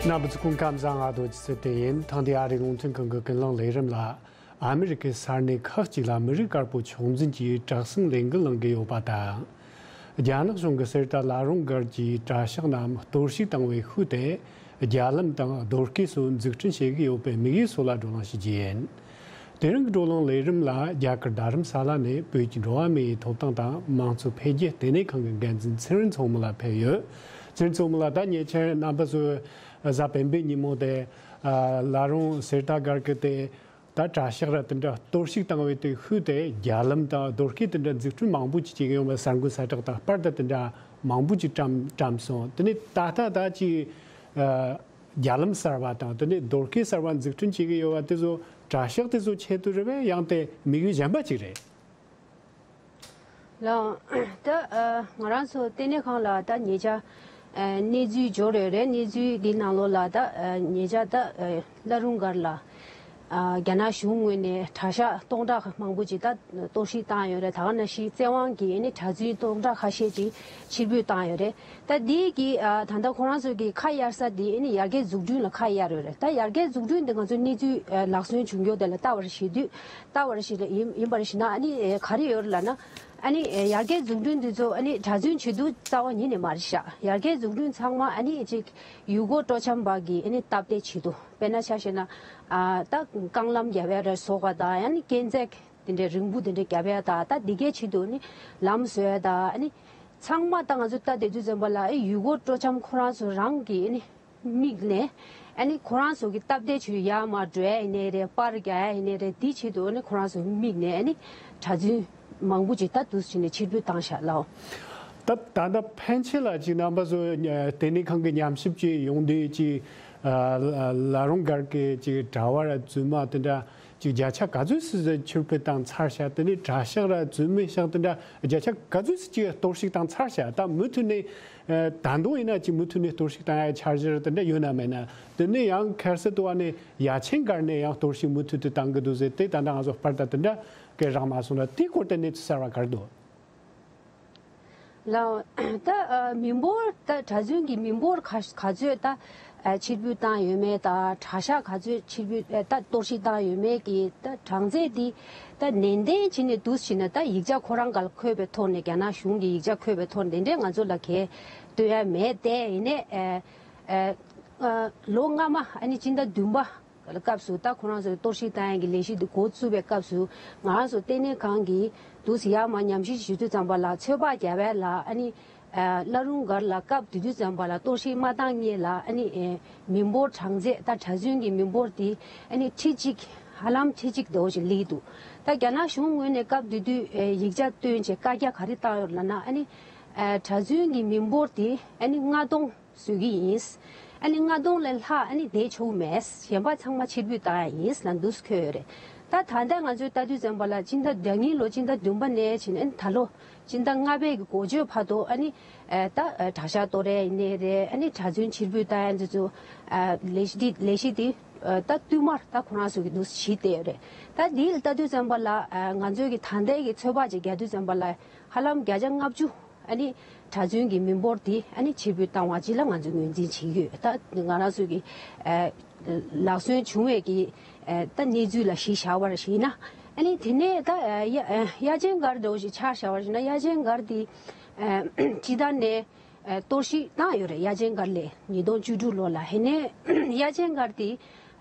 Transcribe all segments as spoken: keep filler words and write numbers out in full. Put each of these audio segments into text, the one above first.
རྣམ་པ་ཚོ་སྐུ་ཁམས་བཟང་། ཨ་རྡོ་རྗེ་ཚེ་བརྟན་ཡིན། ཐེངས་འདིའི་ཨ་རིའི་རླུང་འཕྲིན་ཁང་གི་ཀུན་གླེང་ལས་རིམ་ལ། ཨ་མི་རི་ཀའི་ས་གནས་ཁག་ཅིག་ལ་མི་རིགས་དཀར་པོ་མཆོག་འཛིན་གྱི་དྲག་ཟིང་ལས་འགུལ་གནང་གི་ཡོད་པ་དང་། རྒྱ་ནག་གཞུང་གིས་གསེར་རྟ་བླ་རུང་སྒར་གྱི་གྲྭ་ཤག་རྣམས་གཏོར་བཤིག་བཏང་བའི་ཤུལ་དེ། རྒྱ་ལམ་དང་རྡོ་སྐས་སོགས་འཛུགས་སྐྲུན་བྱེད་ཀྱི་ཡོད་པའི་དམིགས་ཡུལ་སོགས་ལ་བགྲོ་གླེང་ཞུ་རྒྱུ་ཡིན། དེ་རིང་གི་བགྲོ་གླེང་ལས་རིམ་ལ་རྒྱ་གར་རྡ་རམ་ས་ལ་ནས་བོད་ཀྱི་འགྲོ་བ་མིའི་ཐོབ་ཐང་དང་མང་གཙོ་འཕེལ་རྒྱས་ལྟེ་གནས་ཁང་གི་འགན་འཛིན་ཚེ་རིང་མཚོ་མོ་ལགས་ཕེབས་ཡོད། ཚེ་རིང་མཚོ་མོ་ལགས། ད་ཉེ་ཆར་རྣམ་པ་ཚོས་གཟའ་སྤེན་པའི་ཉིན་མོ་དེ། ཨ། བླ་རུང་གསེར་རྟ་སྒར་གྱི་དེ། ད་གྲྭ་ཤག་ར་དེ་འདྲ་གཏོར་བཤིག་བཏང་བའི་དེ་ཤུལ་དེ། རྒྱ་ལམ་དང་རྡོ་སྐས་དེ་འདྲ་འཛུགས་སྐྲུན་མང་པོ་ཅིག་བྱེད་ཀྱི་ཡོད་པ། གསར་འགོད་གསལ་བསྒྲགས་དང་པར་དང་དེ་འདྲ་མང་པོ་ཅིག་བཀྲམ་བཀྲམ་སོང་། དེ་ནས་ད་ལྟ་ད་ཅིག་ཨ། རྒྱ་ལམ་གསར་བ་དང་དེ་ནས་རྡོ་སྐས་གསར་བ་འཛུགས་སྐྲུན་བྱེད་ཀྱི་ཡོད་པ་དེ་ཚོ་གྲྭ་ཤག་དེ་ཚོ་ཆེད་དུ་རེད་པས། ཡང་དེ་དམིགས་ཡུལ་གཞན་པ་ཅིག་རེད། ལགས། ད་ཨ་ང་རང་ཚོ་ལྟེ་གནས་ཁང་ལ་ད་ཉེ་ཆར་ཨ་གནས་ཚུལ་འབྱོར་ཡོད་རེད། གནས་ཚུལ་འདི་ནང་ལོགས་ལ་ད་ཨ་ཉེ་ཆར་ད་ཨ་བླ་རུང་སྒར་ལ་ཨ་རྒྱ་ནག་གཞུང་ངོས་ནས་གྲྭ་ཤག་སྟོང་ཕྲག་མང་པོ་ཅིག་ད་གཏོར་བཤིག་བཏང་ཡོད་རེད། ད་ག་ནང་བཞིན་བཙན་དབང་གིས་ཨ་ནི་གྲྭ་བཙུན་སྟོང་ཕྲག་ཁ་ཤས་ཅིག་ཕྱིར་འབུད་བཏང་ཡོད་རེད། ད་འདི་གི་ཨ་ད་ལྟ་ཁོ་རང་ཚོ་གི་ཁ་གཡར་ས་འདི་ཨ་ནི་ཡར་རྒྱས་འཛུགས་སྐྲུན་ལ་ཁ་གཡར་ཡོད་རེད། ད་ཡར་རྒྱས་འཛུགས་སྐྲུན་འདི་ང་ཚོ་གནས་ཚུལ་ཨ་ལག་སོན་བྱུང་རྒྱུ་དེ་ལ་ལྟ་བར་བྱེད་དུས། ལྟ་བར་ཞིག་ལ་ཡིན་ཡིན་པར་ཞིག་ན། ཨ་ནི་ཨེ་ག་རེ་ཡོད་ལབ་ན། ཨ་ནི་ཨེ་ཡར་རྒྱས་འཛུགས་སྐྲུན་འདི་ཚོ་ཨ་ནི་གྲྭ་བཙུན་བྱེད་དུས་རྩ་བ་ཉིད་ནས་མ་རེད་ཤག་ཡར་རྒྱས་འཛུགས་སྐྲུན་ཚང་མ་ཨ་ནི་ཅིག་ཡུལ་སྐོར་སྤྲོ་འཆམ་པ་གི་ཨ་ནི་སྟབས་བདེ་ཆེད་དུ། དཔེར་ན་ཆ་བཞག་ན་ཨ་ད་རྐང་ལམ་རྒྱབ་ཡ་རེད་བཟོ་ག་དང་། ཨ་ནི་སྐས་འཛེག་དེ་འདྲའི་རིང་པོ་དེ་འདྲ་རྒྱབ་ཡ་དང་། ད་འདི་གའི་ཆེད་དུ་ཨ་ནི་ལམ་བཟོ་ཡ་དང་། ཨ་ནི་ཚང་མ་ད་ང་ཚོ་ལྟ་བསྡད་དུས་ཙམ་པ་ལ་ཨེ་ཡུལ་སྐོར་སྤྲོ་འཆམ་ཁོ་རང་ཚོ་རང་གི་ཨ་ནི་དམིགས་ནས། ཨ་ནི་ཁོ་རང་ཚོ་གི་སྟབས་བདེ་ཆེད་ཡར་མར་འགྲོ་ཡ་ཡིན་ནའི་རེད། པར་རྒྱག་ཡ་ཡིན་ནའི་རེད། དེའི་ཆེད་དུ་ཨ་ནི་ཁོ་རང་ཚོ་དམིགས་ནས་ཨ་ནི་གྲྭ་བཙུན་མང་པོ་ཅིག་ད་འདུག་སེ་བྱས་ནས་ཕྱིར་འབུད་བཏང་ཤག་ལགས། ད་ད་ལྟ་ཕན་ཆད་ལ་ཅིག་རྣམ་པ་ཚོ་ལྟེ་གནས་ཁང་གི་ཉམས་ཞིབ་ཅིག་ཡོང་དུས་ཅིག་ཨ་བླ་རུང་སྒར་གྱི་ཅིག་གྲྭ་བ་ར་བཙུན་མ་དེ་འདྲ་ཅིག་བརྒྱ་ཆ་ག་ཚོད་ཙམ་ཕྱིར་འབུད་བཏང་ཚར་ཤག་དེ་ནས་གྲྭ་ཤག་ར་བཙུན་མའི་ཤག་དེ་འདྲ་བརྒྱ་ཆ་ག་ཚོད་ཙམ་ཅིག་གཏོར་བཤིག་བཏང་ཚར་ཤག་ད་མུ་མཐུད་ནས། ཨ་ད་དུང་ཡིན་ན་ཅིག་མུ་མཐུད་ནས་གཏོར་བཤིག་བཏང་ཡ་འཆར་གཞི་དེ་འདྲ་ཡོད་ན་མེད་ན། དེ་ནས་ཡང་ཁ་སང་དུ་བ་ནས་ཡ་ཆེན་སྒར་ནས་ཡང་གཏོར་བཤིག་མུ་མཐུད་དུ་བཏང་གི་འདུག་ཟེར་ཏེ། ད་ལྟ་ང་ཚོ་པར་དང་དེ་འདྲ་གི་རག་མ་སོང་ལ། དེའི་སྐོར་དུ་གནས་ཚུལ་གསར་བ་ག་རེ་འདུག་ལགས། ད་ཨ་མི་འབོར་ད་གྲྭ་བཙུན་གྱི་མི་འབོར་ག་ག་ཚོད་ད་ཨ་ཕྱིར་འབུད་བཏང་ཡོད་མེད་དང་། གྲྭ་ཤག་ག་ཚོད་ཕྱིར་འབུད་ཨ་ད་གཏོར་བཤིག་བཏང་ཡོད་མེད་ཀྱི་ད་གྲངས་ཚད་འདི་ད་ནན་ཏན་བྱས་ནས་འདུག་སེ་བྱས་ནས། ད་ཡིག་ཆ་ཁོ་རང་སྒང་ལ་འཁོད་པའི་ཐོག་ནས། རྒྱ་ནག་གཞུང་གི་ཡིག་ཆ་འཁོད་པའི་ཐོག་ནས་དེ་འདྲའི་ང་ཚོ་ལ་གས་སྟོན་ཡ་མེད་དེ། ཡིན་ནའི་ཨ་ཨ་ཨ་ལོ་སྔ་མ་ཨ་ནི་སྤྱི་ཟླ་བདུན་པ་སྐབས་སུ་ད་ཁོ་རང་ཚོས་གཏོར་བཤིག་བཏང་ཡ་གི་ལས་གཞི་འདི་འགོ་བཙུགས་པའི་སྐབས་སུ། ང་རང་ཚོ་ལྟེ་གནས་ཁང་གིས་འདུག་སེ་ཡར་མར་ཉམས་ཞིབ་ཞུ་དུས་ཙམ་པ་ལ། ཚོད་དཔག་བརྒྱབ་པ་ལ་ཨ་ནི་ཨ་བླ་རུང་སྒར་ལ་སྐབས་དེ་དུས་ཙམ་པ་ལ་གཏོར་བཤིག་མ་བཏང་སྔོན་ལ་ཨ་ནི་ཨེ་མི་འབོར་གྲངས་ཚད། ད་གྲྭ་བཙུན་གྱི་མི་འབོར་དེ་ཨ་ནི་ཁྲི་གཅིག་ཧ་ལམ་ཁྲི་གཅིག་འདྲ་བོ་ཞིག་སླེབས་འདུག་ད་རྒྱ་ནག་གཞུང་ངོས་ནས་སྐབས་དེ་དུས་ཨེ་ཡིག་ཆ་བཏོན་བྱས་བཀའ་རྒྱ་ག་རེ་བཏང་ཡོད་ལབ་ན། ཨ་ནི་ཨེ་གྲྭ་བཙུན་གྱི་མི་འབོར་དེ་ཨ་ནི་ལྔ་སྟོང་བཟོ་གི་ཡིན། ཨ་ནི་ལྔ་སྟོང་ལས་ལྷག་ཨ་ནི་བསྡད་ཆོག་མེད། གཞན་པ་ཚང་མ་ཕྱིར་འབུད་བཏང་ཡ་ཡིན་ལབ་འདུག་སེ་འཁོད་ཡོད་རེད། ད་ད་ལྟ་ང་ཚོས་ལྟ་དུས་ཙམ་པ་ལ་སྤྱི་ཟླ་ཟླ་ཉིན་ལོ་སྤྱི་ཟླ་བདུན་པ་ནས་བྱས་ནས་ཨ་ནི་ད་ལོ་སྤྱི་ཟླ་ལྔ་པའི་གི་འགོ་བརྗོད་བར་དུ། ཨ་ནི་ཨ་ད་ཨ་གྲྭ་ཤག་གཏོར་ཡ་ཡིན་ནའི་རེད། ཨ་ནི་གྲྭ་བཙུན་ཕྱིར་འབུད་བཏང་ཡ་འདི་ཚོ་ཨ་ལས་གཞི་འདི་ལས་གཞི་འདི་ཨ་ད་བསྟུད་མར་ད་ཁོ་རང་ཚོ་གིས་འདུག་སེ་བྱས་བསྡད་ཡོད་རེད། ད་འདི་ལ་ལྟ་དུས་ཙམ་པ་ལ་ཨ་ང་ཚོས་ཀྱི་ད་ལྟའི་གི་ཚོད་དཔག་ཅིག་རྒྱག་དུས་ཙམ་པ་ལ། ཧ་ལམ་བརྒྱ་ཆ་ལྔ་བཅུ་ཨ་ནི་གྲྭ་བཙུན་གྱི་མི་འབོར་དེ་ཨ་ནི་ཕྱིར་འབུད་བཏང་བ་ཅིག་ལ་ང་ཚོས་ངོས་འཛིན་བྱེད་ཀྱི་ཡོད། ད་ང་རང་ཚོ་གི་ཨ་ལག་སོན་བྱུང་བའི་གི་ཨ་ད་གནས་ཚུལ་ལ་གཞི་བཞག་པར་བྱས་ན། ཨ་ནི་དེ་ནས་ད་ཨ་ཡ་ཨ་ཡ་ཆེན་སྒར་འདྲ་བོ་ཞིག་ཆ་བཞག་པར་བྱས་ན། ཡ་ཆེན་སྒར་དེ་ཨ་སྤྱི་བཏང་ནས་ཨ་གཏོར་བཤིག་བཏང་ཡོད་རེད། ཡ་ཆེན་སྒར་ལ་ཉིས་སྟོང་བཅུ་དྲུག་ལོ་ལ། ཡིན་ནའི་ཡ་ཆེན་སྒར་དེ་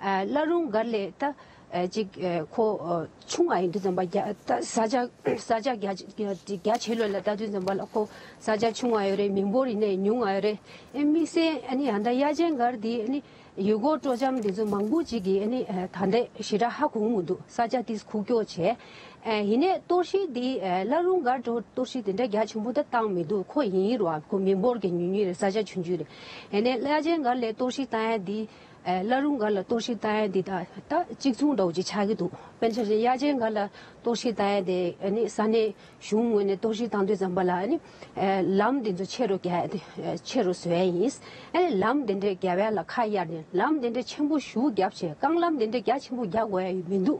ཨ་བླ་རུང་སྒར་ལས་ད་ཨ་ཅིག་ཨ་ཁོ་ཨ་ཆུང་བ་ཡིན་དུས་ཙམ་པ། རྒྱ་ད་ས་ཆ་ས་ཆ་རྒྱ་རྒྱ་རྒྱ་ཆེ་ལོས་ལ་ལྟ་དུས་ཙམ་པ་ལ་ཁོ་ས་ཆ་ཆུང་བ་ཡོད་རེད། མི་འབོར་ཡིན་ནའི་ཉུང་བ་ཡོད་རེད། ཨེ་དམིགས་བསལ་ཨ་ནི་ཡང་ད་ཡ་ཆེན་སྒར་དེ་ཨ་ནི་ཡུལ་སྐོར་སྤྲོ་འཆམ་དེ་ཚོ་མང་པོ་ཅིག་གིས་ཨ་ནི་ཨ་ད་ལྟ་ཞེ་དྲག་ཧ་གོ་མི་འདུག་ས་ཆ་དེ་ཁུག་ཀྱོག་བྱས། ཨ་ཡིན་ནའི་གཏོར་བཤིག་དེ་ཨ་བླ་རུང་སྒར་འགྲོ་གཏོར་བཤིག་དེ་འདྲ་རྒྱ་ཆེན་པོ་ད་བཏང་མི་འདུག་ཁོ་ཡིན་རུང་ཁོ་མི་འབོར་གྱི་ཉུང་ཉུང་རེད། ས་ཆ་ཆུང་ཆུང་རེད། ཡིན་ནའི་ཡ་ཆེན་སྒར་ལ་གཏོར་བཤིག་བཏང་ཡ་དེ། ཨ་བླ་རུང་སྒར་ལ་གཏོར་བཤིག་བཏང་ཡ་འདི་ད་ད་གཅིག་མཚུངས་འདྲ་བོ་ཅིག་ཆགས་ཀྱི་འདུག་དཔེར་ན་ཆ་བཞག་ཡ་ཆེན་སྒར་ལ་གཏོར་བཤིག་བཏང་ཡ་དེ་ཨ་ནི་ས་གནས་གཞུང་ངོས་ནས་གཏོར་བཤིག་བཏང་དུས་ཙམ་པ་ལ། ཨ་ནི་ཨ་ལམ་དེ་ཚོ་ཆེ་རུ་རྒྱག་ཡ་དེ་ཨ་ཆེ་རུ་བཟོ་ཡ་ཡིན། ཨ་ནི་ལམ་དེ་འདྲའི་རྒྱབ་ཡ་ལ་ཁ་གཡར་ནས། ལམ་དེ་འདྲའི་ཆེན་པོ་ཞེ་པོ་རྒྱབ་བྱས། རྐང་ལམ་དེ་འདྲའི་རྒྱ་ཆེན་པོ་རྒྱག་དགོས་ཡ་ཡོད་མི་འདུག་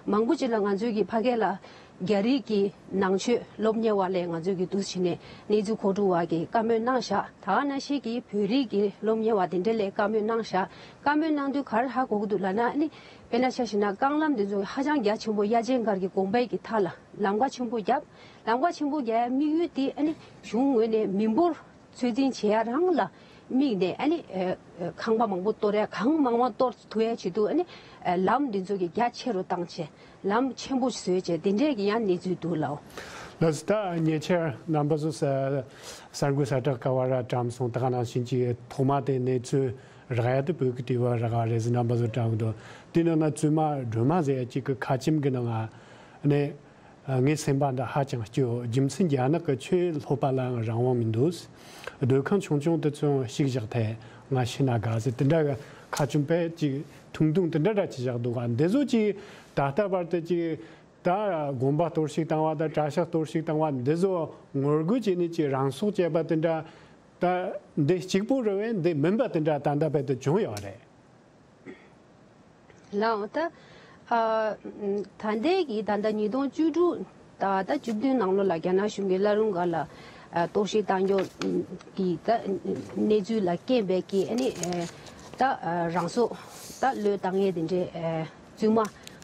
མང་པོ་ཅིག་ལ་ང་ཚོའི་གི་ཕ་གི་ལ་ རྒྱ་རིགས་ཀྱི་ནང་ཆོས་སློབ་གཉེར་བ་ལས་ང་ཚོས་ཀྱི་འདུག་བྱས་ནས་གནས་ཚུལ་མཁོ་སྒྲུབ་པ་གི་བཀའ་མོལ་གནང་བཞག་ད་ག་ནང་བཞིན་གྱི་བོད་རིགས་ཀྱི་སློབ་གཉེར་བ་དེ་འདྲ་ལས་བཀའ་མོལ་གནང་བཞག་བཀའ་མོལ་གནང་དུས་ག་རེ་ཧ་གོ་གི་འདུག་ལབ་ན། ཨ་ནི་དཔེར་ན་ཆ་བཞག་ན་རྐང་ལམ་འདི་ཚོ་ཧ་ཅང་རྒྱ་ཆེན་པོ། དབྱར་ཆེན་སྒར་གྱི་དགོན་པའི་གི་མཐའ་ལ་ལམ་ཁ་ཆེན་པོ་བརྒྱབ། ལམ་ཁ་ཆེན་པོ་རྒྱག་ཡ་དམིགས་ཡུལ་དེ་ཨ་ནི་གཞུང་ངོས་ནས་མི་འབོར་ཚོད་འཛིན་བྱེད་ཡ་རང་ལ་དམིགས་ནས། ཨ་ནི་ཨ་ཨ་ཁང་པ་མང་པོ་གཏོར་ཡ། གང་མང་མང་གཏོར་ཐུབ་ཡ་བྱེད་དུས། ཨ་ནི་ཨ་ལམ་འདི་ཚོ་གི་རྒྱ་ཆེ་རུ་བཏང་བྱས། ལམ་ཆེན་པོ་བཟོས་བྱས། དེ་འདྲས་ཀྱི་ཡང་གནས་ཚུལ་འདུག་ལགས། ལགས་སོ། ད་ཉེ་ཆར་རྣམ་པ་ཚོ་ས་གསར་འགོད་གསལ་བསྒྲགས་སྐབས་ར་བཀྲམ་སོང་། ད་ག་ནང་བཞིན་གྱི་ཐོག་མ་དེ་གནས་ཚུལ་རག་ཡ་དེ་བོད་ཀྱི་དྲི་བ་རག་རེད་ཟེར་རྣམ་པ་ཚོ་བཀྲམ་འདུག་དེ་ནང་ན་བཙུན་མ་སྒྲོལ་མ་ཟེར་ཡ་གཅིག་གི་ཁ་ཆེམས་ཀྱི་ནང་ང་ནས། ངའི་སེམས་པ་འདི་ཧ་ཅང་སྐྱོ། རྒྱུ་མཚན་རྒྱ་ནག་གི་ཆོས་སློབ་པ་ལའང་རང་དབང་མི་འདུག་སྡོད་ཁང་ཆུང་ཆུང་དེ་ཚོ་བཤིག་བཞག་ཐལ། ང་ཤི་ན་དགའ་ཟེར། དེ་འདྲ་གི་ཁ་ཆེམས་དཔེ་ཅིག་ཐུང་ཐུང་དེ་འདྲ་འདྲ་ཅིག་བཞག་འདུག་ག་འདི་ཚོ་ཅིག་ད་ལྟ་བར་དུ་ཅིག་ད་དགོན་པ་གཏོར་བཤིག་བཏང་བ་དང་གྲྭ་ཤག་གཏོར་བཤིག་བཏང་བ་འདི་ཚོ་ངོ་རྒོལ་བྱས་ནས་ཅིག་རང་སྲོག་བཅད་པ་དེ་འདྲ། ད་འདི་གཅིག་པོ་རེད་པས། འདི་མིན་པ་དེ་འདྲ་ད་ལྟ་བར་དུ་བྱུང་ཡོད་རེད། ལགས། ད་ཨ་ད་ལྟའི་གི་ད་ལྟ་ཉིས་སྟོང་བཅུ་དྲུག་ད་ད་བཅུ་བདུན་ནང་ལོགས་ལ་རྒྱ་ནག་གཞུང་གིས་བླ་རུང་སྒར་ལ་ཨ་གཏོར་བཤིག་བཏང་རྒྱུ་གི་ད་གནས་ཚུལ་ལ་རྐྱེན་པས་ཀྱི། ཨ་ནི་ཨ་ད་ཨ་རང་སྲོག་ད་བློས་བཏང་ཡས་དེ་འདྲའི་ཨ་བཙུན་མ་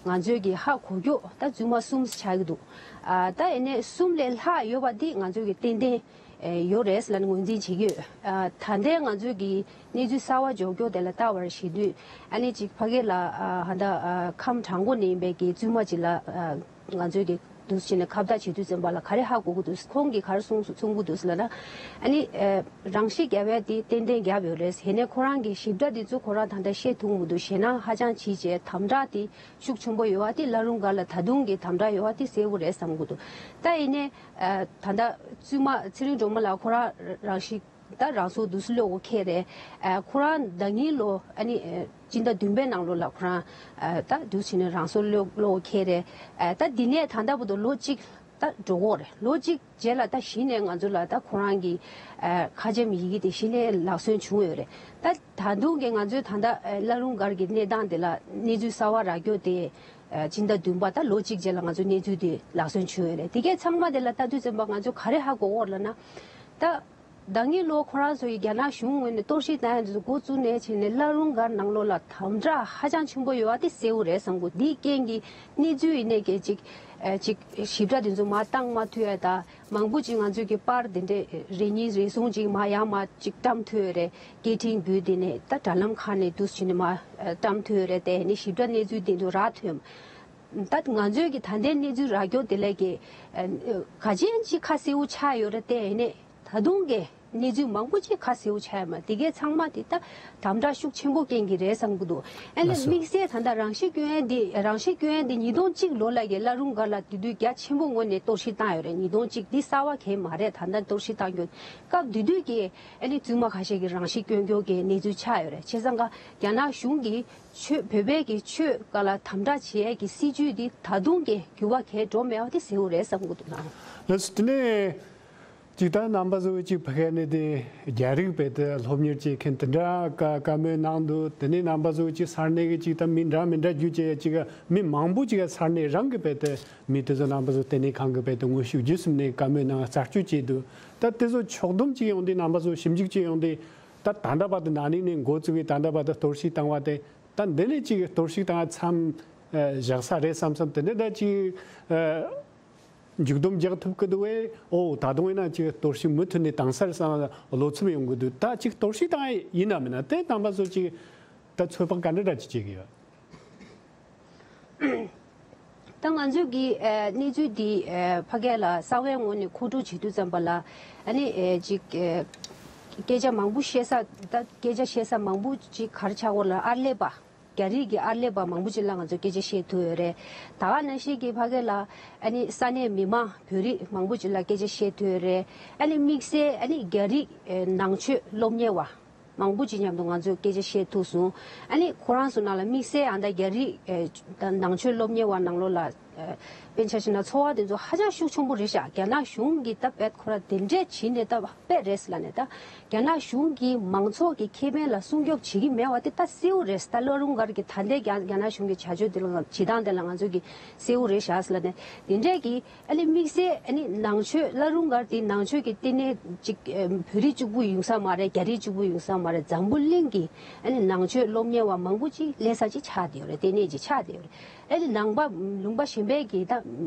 ང་ཚོའི་གི་ཧ་གོ་རྒྱུ་ད་བཙུན་མ་གསུམ་ཆགས་ཀྱི་འདུག་ཨ་ད་ཡིན་ནའི་གསུམ་ལས་ལྷག་ཡོད་པ་འདི་ང་ཚོའི་གི་ཏན་ཏན་ཨེ་ཡོད་རེད་ལབ་ནས་ངོས་འཛིན་བྱེད་ཀྱི་ཡོད། ཨ་ད་ལྟའི་ང་ཚོའི་གི་གནས་ཚུལ་གསར་བ་འབྱོར་སྐྱོར་དེ་ལ་ལྟ་བར་བྱེད་དུས། ཨ་ནི་ཅིག་ཕ་གི་ལ་ཨ་ཧ་ད་ཨ་ཁམས་དྲང་པོ་ནས་ཡིན་པའི་གི་བཙུན་མ་ཅིག་ལ་ཨ་ང་ཚོའི་གི་འདུག་བྱས་ནས་ཁ་བརྡ་བྱེད་དུས་ཙམ་པ་ལ་ག་རེ་ཧ་གོ་གི་འདུག་ཁོང་གིས་ག་རེ་གསུངས་གསུང་གི་འདུག་ལབ་ན། ཨ་ནི་ཨ་རང་ཤི་བརྒྱབ་ཡ་དེ་ཏན་ཏན་བརྒྱབ་ཡོད་རེད། ཡིན་ནའི་ཁོ་རང་གི་ཞིབ་ཕྲ་དེ་ཚོ་ཁོ་རང་ད་ལྟ་བཤད་ཐུབ་མི་འདུག་ཞེད་སྣང་ཧ་ཅང་བྱེད་བྱས། དམ་དྲག་དེ་ཤུགས་ཆེན་པོ་ཡོད་པ་དེ། བླ་རུང་སྒར་ལ་ད་དུང་གི་དམ་དྲག་ཡོད་པ་དེ་གསལ་པོ་རེད་བསམ་གྱི་འདུག་ད་ཡིན་ནའི་ཨ་ད་ལྟ་བཙུན་མ་ཚེ་རིང་སྒྲོལ་མ་ལགས་ཁོ་རང་རང་ཤི་ད་རང་སྲོག་འདུག་སེ་བློས་འཁེལ་རེད། ཨ་ཁོ་རང་ཟླ་ཉིན་ལོ་ཨ་ནི་ཨ་སྤྱི་ཟླ་བདུན་པའི་ནང་ལོགས་ལ་ཁོ་རང་ཨ་ད་འདུག་སེ་ནས་རང་སྲོག་བློས་བློས་འཁེལ་རེད། ཨ་ད་འདི་ནས་ད་ལྟ་བར་དུ་ལོ་གཅིག་ད་འགྲོ་གི་ཡོད་རེད། ལོ་གཅིག་རྗེས་ལ་ད་གཞི་ནས་ང་ཚོ་ལ་ད་ཁོ་རང་གི་ཨ་ཁ་ཆེམས་ཡི་གེ་དེ་གཞི་ནས་ལག་སོན་བྱུང་ཡོད་རེད། ད་ད་དུང་གི་ང་ཚོའི་ད་ལྟ་ཨ་བླ་རུང་སྒར་གྱི་གནས་སྟངས་དེ་ལ་གནས་ཚུལ་གསར་བ་རག་རྒྱུ་དེ་ཨ་སྤྱི་ཟླ་བདུན་པ་ད་ལོ་གཅིག་རྗེས་ལ་ང་ཚོ་གནས་ཚུལ་དེ་ལག་སོན་བྱུང་ཡོད་རེད། དེ་གས་ཚང་མ་དེ་ལ་ལྟ་དུས་ཙམ་པ་ང་ཚོ་ག་རེ་ཧ་གོ་གི་ཡོད་ལབ་ན། ད་ཟླ་ཉིན་ལོ་ཁོ་རང་ཚོ་ཡི་རྒྱ་ནག་གཞུང་ངོས་ནས་གཏོར་བཤིག་བཏང་ཡ་འདི་ཚོ་འགོ་བཙུགས་ནས་བྱས་ནས་བླ་རུང་སྒར་ནང་ལོགས་ལ་དམ་དྲག་ཧ་ཅང་ཆེན་པོ་ཡོད་པ་དེ་གསལ་པོ་རེད་བསམ་གྱི་འདུག་འདིའི་རྐྱེན་གྱིས་གནས་ཚུལ་ཡིན་ནའི་གལ་ཅིག་ཨ་ཅིག་ཞིབ་ཕྲ་དེ་ཚོ་མར་བཏང་མ་ཐུབ་ཡ་དང་། མང་པོ་ཅིག་ང་ཚོས་ཀྱི་པར་དེ་འདྲས་རེ་གཉིས་རེ་ཟུང་ཅིག་མར་ཡར་མར་ཅིག་བཀྲམ་ཐུབ་ཡོད་རེད། སྐད་འཕྲིན་བརྒྱུད་དེ་ནས་ད་དྲ་ལམ་ཁག་ནས་འདུག་སེ་བྱས་ནས་མར་ཨ་བཀྲམ་ཐུབ་ཡོད་རེད། དེ་ནས་ཞིབ་ཕྲ་གནས་ཚུལ་དེ་ཚོ་རག་ཐུབ། ད་ང་ཚོས་ཀྱི་ད་ལྟའི་གནས་ཚུལ་རག་རྒྱུ་དེ་ལས་ཀྱི་ཨ་ག་ཅན་ཅིག་ཁ་གསལ་པོ་ཆགས་ཡོད་རེད། དེ་ནས་ད་དུང་གི་གནས་ཚུལ་མང་པོ་ཅིག་ཁ་གསལ་པོ་ཆགས་ཡོད་མ་རེད། དེ་གས་ཚང་མ་དེ་ད་དམ་དྲག་ཤུགས་ཆེན་པོ་རྐྱེན་གྱིས་རེད་བསམ་གྱི་འདུག་ཨ་ལས་དམིགས་བསལ་ད་ལྟ་རང་ཤི་སྐྱོན་ཡས་འདི་རང་ཤི་སྐྱོན་ཡས་འདི་ཉིས་སྟོང་གཅིག་ལོ་ལ་གི་བླ་རུང་སྒར་ལ་དེ་དུས་རྒྱ་ཆེན་པོ་ངོས་ནས་གཏོར་བཤིག་བཏང་ཡོད་རེད། ཉིས་སྟོང་གཅིག་འདི་གསར་བ་གང་ཡང་མ་རེད། ད་ལྟ་གཏོར་བཤིག་བཏང་རྒྱུ་སྐབས་དེ་དུས་ཀྱི་ཨ་ནི་བཙུན་མ་ཁ་ཤས་ཀྱིས་རང་ཤི་སྐྱོན་རྒྱུ་གི་གནས་ཚུལ་ཆགས་ཡོད་རེད། བྱས་ཙང་ཀ་རྒྱ་ནག་གཞུང་གིས་ཆོས་བོད་པའི་གི་ཆོས་སྒང་ལ་དམ་དྲག་བྱེད་ཡས་ཀྱི་སྲིད་ཇུས་འདི་ད་དུང་གི་འགྱུར་བ་གང་ཡང་འགྲོ་མེད་པ་དེ་གསལ་པོ་རེད་བསམ་གྱི་འདུག་ལགས། ལགས་སོ། དེ་ནས་ཅིག་ད་རྣམ་པ་ཚོ་ཅིག་ཕ་གི་ནས་དེ་རྒྱ་རིགས་བོད་དུ་སློབ་གཉེར་བྱེད་མཁན་དེ་འདྲ་བཀའ་བཀའ་མོལ་གནང་འདུག་དེ་ནས་རྣམ་པ་ཚོ་ཅིག་ས་གནས་ཀྱི་ཅིག་ད་མི་འདྲ་མི་འདྲ་བརྒྱུད་བྱས་ཅིག་མི་མང་པོ་ཅིག་ས་གནས་རང་གི་བོད་དུ་མི་དེ་ཚོ་རྣམ་པ་ཚོ་ལྟེ་གནས་ཁང་གི་བོད་དུ་དངོས་ཤུགས་བརྒྱུད་གསུམ་ནས་བཀའ་མོལ་གནང་རྩད་གཅོད་བྱས་འདུག་ད་དེ་ཚོ་ཕྱོགས་བསྡོམས་ཅིག་ཡོང་དུས་རྣམ་པ་ཚོ་ཞིབ་འཇུག་ཅིག་ཡོང་དུས། ད་ད་ལྟ་བར་དུ་ན་ནིང་ནས་འགོ་བཙུགས་པའི་ད་ལྟ་བར་དུ་གཏོར་བཤིག་བཏང་བ་དེ་ད་འདི་ནས་ཅིག་གཏོར་བཤིག་བཏང་མཚམས་བཞག་ས་རེད་བསམ་བསམ། དེ་འདྲ་ད་ཅིག་མཇུག་སྡོམ་རྒྱག་ཐུབ་ཀྱི་འདུག་བས། ཨོ་ད་དུང་ཡིན་ན་ཅིག་གཏོར་བཤིག་མུ་མཐུད་ནས་བཏང་ས་རེད་བསམ་བློ་འཚབ་ཡོང་གི་འདུག་ད་ཅིག་གཏོར་བཤིག་བཏང་ཡིན་ན་མིན་ན་དེ་རྣམ་པ་ཚོ་ཅིག་ད་ཚོད་དཔག་ག་འདྲ་འདྲ་ཅིག་བྱེད་ཀྱི་ཡོད། ད་ང་ཚོས་ཀྱི་ཨ་གནས་ཚུལ་འདི་ཨ་ཕ་གི་ལ་གསར་བའི་ངོས་ནས་མཁོ་སྤྲོད་བྱེད་དུས་ཙམ་པ་ལ། ཨ་ནི་ཨ་ཅིག་ཨ་སྐད་ཆ་མང་པོ་བཤད་ས། ད་སྐད་ཆ་བཤད་ས་མང་པོ་ཅིག་ག་རེ་ཆགས་ཀྱི་ཡོད་ལབ་ན། ཨར་ལས་པ། རྒྱ་རིགས་ཀྱི་ཨར་ལས་པ་མང་པོ་ཅིག་ལ་ང་ཚོས་སྐད་ཆ་བཤད་ཐུབ་ཡོད་རེད། ད་ག་ནང་བཞིན་གྱི་ཕ་གི་ལ་ཨ་ནི་ས་གནས་མི་མང་བོད་རིགས་མང་པོ་ཅིག་ལ་སྐད་ཆ་བཤད་ཐུབ་ཡོད་རེད། ཨ་ནི་དམིགས་བསལ་ཨ་ནི་རྒྱ་རིགས་ཨ་ནང་ཆོས་སློབ་གཉེར་བ་མང་པོ་ཅིག་མཉམ་དུ་ང་ཚོས་སྐད་ཆ་བཤད་ཐུབ་སོང་། ཨ་ནི་ཁོ་རང་ཚོ་ནང་ལ་དམིགས་བསལ་ཨ་ད་རྒྱ་རིགས་ཨེ་ད་ནང་ཆོས་སློབ་གཉེར་བ་ནང་ལོགས་ལ་ དཔེར་ཆ་བཞག་ན་འཚོ་བ་དེ་ཚོ་ཧ་ཅང་ཤུགས་ཆེན་པོ་རེད་ཤག་རྒྱ་ནག་གཞུང་གིས་ད་དཔེ་ཁོ་ར་དེ་འདྲས་བྱས་ནས་ད་དཔེ་རེད་ཟེར་ལབ་ནས། ད་རྒྱ་ནག་གཞུང་གིས་མང་ཚོགས་ཀྱི་ཁེ་ཕན་ལ་སྲུང་སྐྱོབ་བྱེད་ཀྱི་མེད་པ་དེ་ད་གསལ་པོ་རེད། ད་བླ་རུང་སྒར་གྱི་ད་ལྟའི་རྒྱ་རྒྱ་ནག་གཞུང་གི་བྱ་སྤྱོད་དེ་ལ་བྱེད་སྟངས་དེ་ལ་ང་ཚོ་གིས་གསལ་པོ་རེད་ཤག་ཟེར་ལབ་ནས། དེ་འདྲས་ཀྱི་ཨ་ནི་དམིགས་བསལ་ཨ་ནི་ནང་ཆོས་བླ་རུང་སྒར་དེ་ནང་ཆོས་ཀྱི་ལྟེ་གནས་ཅིག་ཨ་བོད་རིགས་གཅིག་པུ་ཡིན་ས་མ་རེད། རྒྱ་རིགས་གཅིག་པུ་ཡིན་ས་མ་རེད། འཛམ་བུ་གླིང་གི་ཨ་ནི་ནང་ཆོས་སློབ་གཉེར་བ་མང་པོ་ཅིག་སླེབས་ས་ཅིག་ཆགས་བསྡད་ཡོད་རེད། ལྟེ་གནས་ཅིག་ཆགས་བསྡད་ཡོད་རེད། ཨ་ནི་ནང་པ་ལུང་པ་གཞན་པའི་གི་ད་